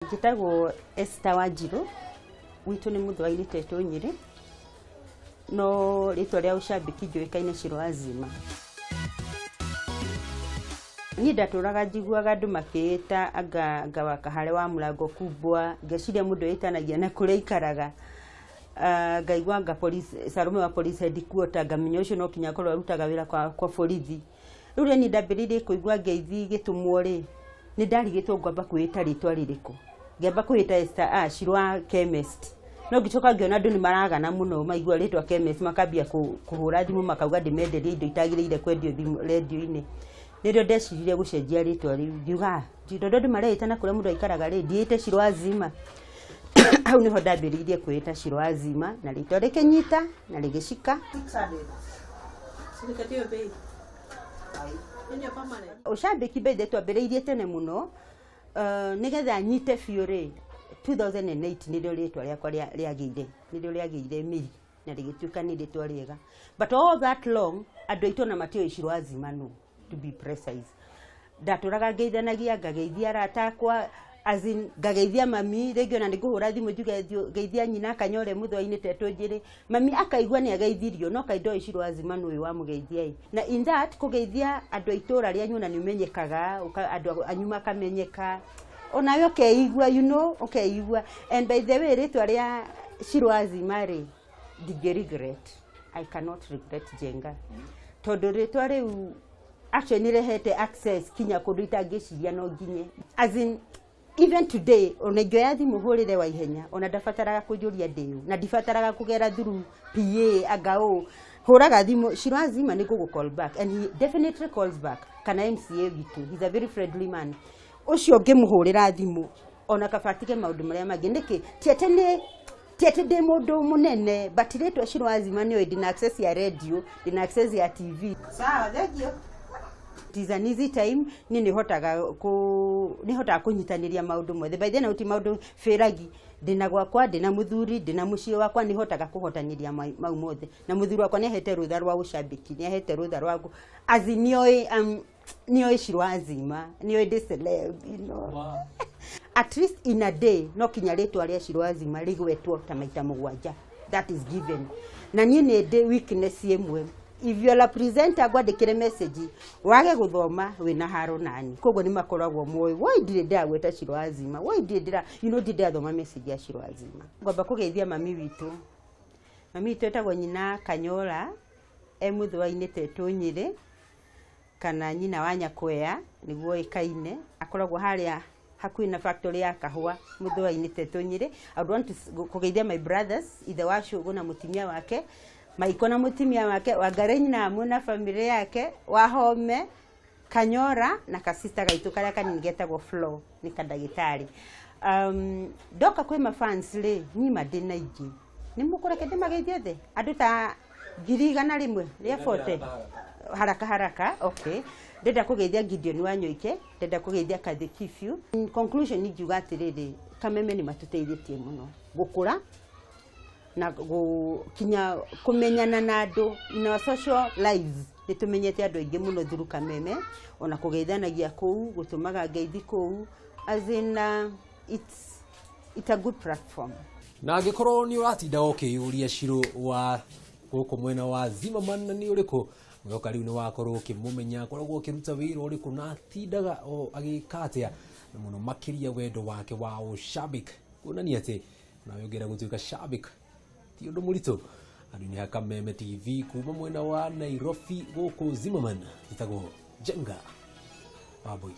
Njĩtagwo Esther Wanjirũ, gwitũ nĩ Mũthũa-inĩ Tetũ Nyĩrĩ, no rĩtwa rĩa ũcambĩki njũĩkaine Shiro Azima. Niĩ ndatũraga njiguaga andũ makĩĩta anga anga wa Kahare wa Mũrango Kubwa, ngeciria mũndũ ĩtanagia na kũrĩa aikaraga. Ah, ngaigua anga police, Salome wa police headquarter, ngamenya ũcio no kinya akorwo arutaga wĩra kwa, kwa borithi. Rĩu rĩrĩa niĩ ndambĩrĩirie kũigua ngeithi igĩtũmwo rĩ, nĩ ndarigĩtwo ngwamba kwĩĩta rĩtwa rĩrĩkũ. Ngĩamba kwĩĩta Esther ah, Shiro wa chemist. No ngĩcoka ngĩona andũ nĩ maragana mũno maigua rĩtwa chemist makambia kũhũra thimũ makauga ndĩmenderie indo itagĩrĩire kwendio thimũ rendio-inĩ. Nĩrĩo ndeciririe gũcenjia rĩtwa rĩu ngiuga ah, tondũ andũ mareĩta na kũrĩa mũndũ aikaraga rĩ, ndiĩte Shiro wa Zima. Hau nĩho ndambĩrĩirie kwĩĩta Shiro wa Zima na rĩtwa rĩkĩnyita na rĩgĩcika. Ũcambĩki by the way twambĩrĩirie tene mũno nĩgetha nyite biũ rĩ 2008 nĩrĩo rĩtwa rĩakwa rĩagĩire nĩrĩo rĩagĩire mĩri na rĩgĩtuĩka nĩ rĩtwa rĩega but all that long andũ aitũ ona matiũĩ Shiro wa Zima nũ to be precise ndatũraga ngeithanagia ngageithia arata akwa as in ngageithia mami rĩngĩ ona nĩ ngũhũra thimũ njuge geithia nyina akanyore mũthũa-inĩ tetũ njĩrĩ mami akaigua nĩ ageithirio no kaĩ ndoĩ Shiro wa Zima nũ ũyũ wamũgeithia ĩ na in that kũgeithia andũ a itũra rĩanyu ona nĩ ũmenyekaga andũ anyu makamenyeka onawe ũkeigua you know ũkeigua and by the way rĩtwa rĩa Shiro wa Zima rĩ ndingĩ regret I cannot regret Njenga tondũ rĩtwa rĩu actually nĩ rĩhete access kinya kũndũ itangĩciria no nginye as in even today ona ingĩoya thimũ hũrĩre wa ihenya ona ndabataraga kũnjũria ndĩũ na ndibataraga kũgera through PA anga ũũ hũraga thimũ Shiro wa Zima nĩ ngũgũ call back and he definitely calls back kana MCA witũ he's a very friendly man ũcio ngĩmũhũrĩra thimũ ona kaba atige maũndũ marĩa mangĩ nĩkĩ ti atĩ nĩ ti atĩ ndĩ mũndũ mũnene but rĩtwa Shiro wa Zima nĩoĩ ndĩna access ya radio ndĩna access ya TV. Sawa, thank you. It is an easy time niĩ nĩhotaga kũ nĩhotaga kũnyitanĩria maũndũ mothe by then ti maũndũ bĩragi ndĩna gwakwa ndĩna mũthuri ndĩna mũciĩ wakwa nĩhotaga kũhotanĩria mau mothe na mũthuri wakwa nĩahete rũtha rwa ũcambĩki nĩahete rũtha rwa as in nĩoĩ nĩoĩ Shiro wa Zima nĩoĩ ndĩ celeb you know. Wow. At least in a day no kinya rĩtwa rĩa Shiro wa Zima rĩgwetwo ta maita mũgwanja that is given na niĩ nĩ ndĩ weakness ĩmwe if you are a presenter ngwandĩkĩre message wage gũthoma wĩna haro nani koguo nĩ makoragwo moĩ woi ndirĩ ndĩragweta Shiro wa Zima woi ndirĩ ndĩra you know ndirĩ ndĩrathoma message ya Shiro wa Zima. Ngwamba kũgeithia mami witũ mami witũ etagwo nyina Kanyola e Mũthũa-inĩ Tetũ Nyĩrĩ kana nyina wa Nyakwea nĩguo ĩkaine akoragwo harĩa hakuhĩ na factory ya kahũa Mũthũa-inĩ Tetũ Nyĩrĩ. I would want to kũgeithia my brothers ithe wa Cũgũ na mũtumia wake Maiko na mũtumia wake Wangarĩ Nyinamu na family yake Wahome Kanyora na kasista gaitũ karĩa kanini getagwo Flo nĩ kandagĩtarĩ. Ndoka kwĩ mafans rĩ niĩ ma ndĩ na aingĩ nĩ mũkũreke ndĩmageithie othe andũ ta 100,000 rĩa 40 haraka haraka okay ndenda kũgeithia Gideon Wanyoike ndenda kũgeithia Kathy Kibyu. In conclusion ingiuga atĩrĩrĩ Kameme nĩ matũteithĩtie mũno gũkũra na gũkinya kũmenyana na andũ in our social lives nĩ tũmenyete andũ aingĩ mũno through Kameme ona kũgeithanagia kũu gũtũmaga ngeithi kũu as in it's a good platform. Na angĩkorwo nĩ ũratinda ũkĩyũria Shiro wa gũkũ mwena wa Zimmerman nĩ ũrĩkũ mwĩhoka rĩu nĩ wakorwo ũkĩmũmenya akoragwo akĩruta wĩra ũrĩkũ na atindaga o agĩka atĩa na mũno makĩria wendo wake wa ũcabik kuonania atĩ nawe ũngĩenda gũtuĩka shabik ti ũndũ mũritũ andũ-inĩ a Kameme TV kuma mwena wa Nairobi gũkũ Zimmerman njĩtagwo Jenga Wambui.